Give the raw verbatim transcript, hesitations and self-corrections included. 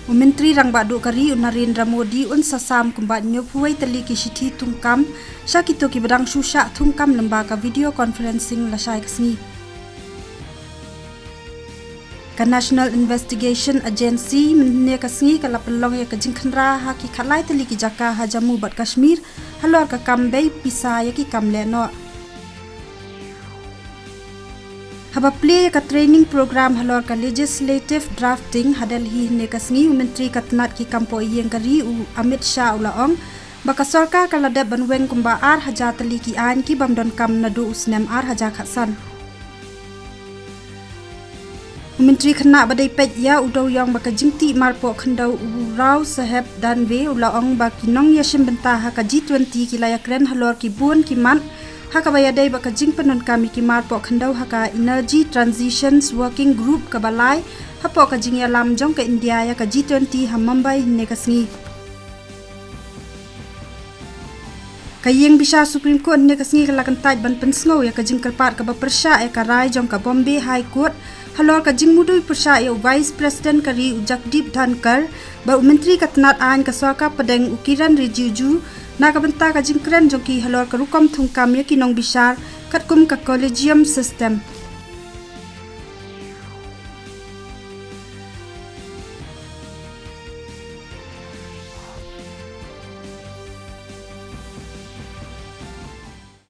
U Myntri Rangbah Duh ka ri u Narendra Modi un sa sam kumba hynñiewphew tylli ki shithi thungkam sha kito kiba dang shu shah thungkam lyngba ka video conferencing lashai ka sngi. Ka National Investigation Agency mynhynne ka sngi ka la pynlong ïa ka jingkhynra ha ki khatlai tylli ki jaka ha Jammu bad Kashmir halor ka kam bei pisa ïa ki kam lehnoh. Haba plie ïa ka training program halor ka legislative drafting ha Delhi hynne ka sngi, u Myntri ka tnat ki kam poh ïing ka ri u Amit Shah u la ong ba ka sorkar ka la dep ban weng kumba ar hajar tylli ki aiñ ki bym donkam naduh u snem ar hajar khatsan. U Myntri Khynnah ba dei peit ïa u dewïong ba ka jingtih marpoh khyndew u Rao Saheb Danve u la ong ba ki nongïashim bynta ha ka G twenty ki la ïakren halor ki bun ki mat ha kaba ïadei bad ka jingpyndonkam ïa ki marpoh khyndew ha ka Energy Transitions Working Group kaba lai hapoh ka jingïalam jong ka India ïa ka G twenty ha Mumbai hynne ka sngi. Ka ïing bishar Supreme Court hynne ka sngi ka la kyntait ban pynsngew ïa ka jingkyrpad kaba pyrshah ïa ka rai jong ka Bombay High Court halor ka jingmudui pyrshah ïa u Vice President ka ri u Jagdeep Dhankhar bad u Myntri ka tnat aiñ ka sorkar pdeng u Kiren Rijiju na ka bynta ka jingkren jong ki halor ka rukom thungkam ïa ki nongbishar katkum ka collegium system.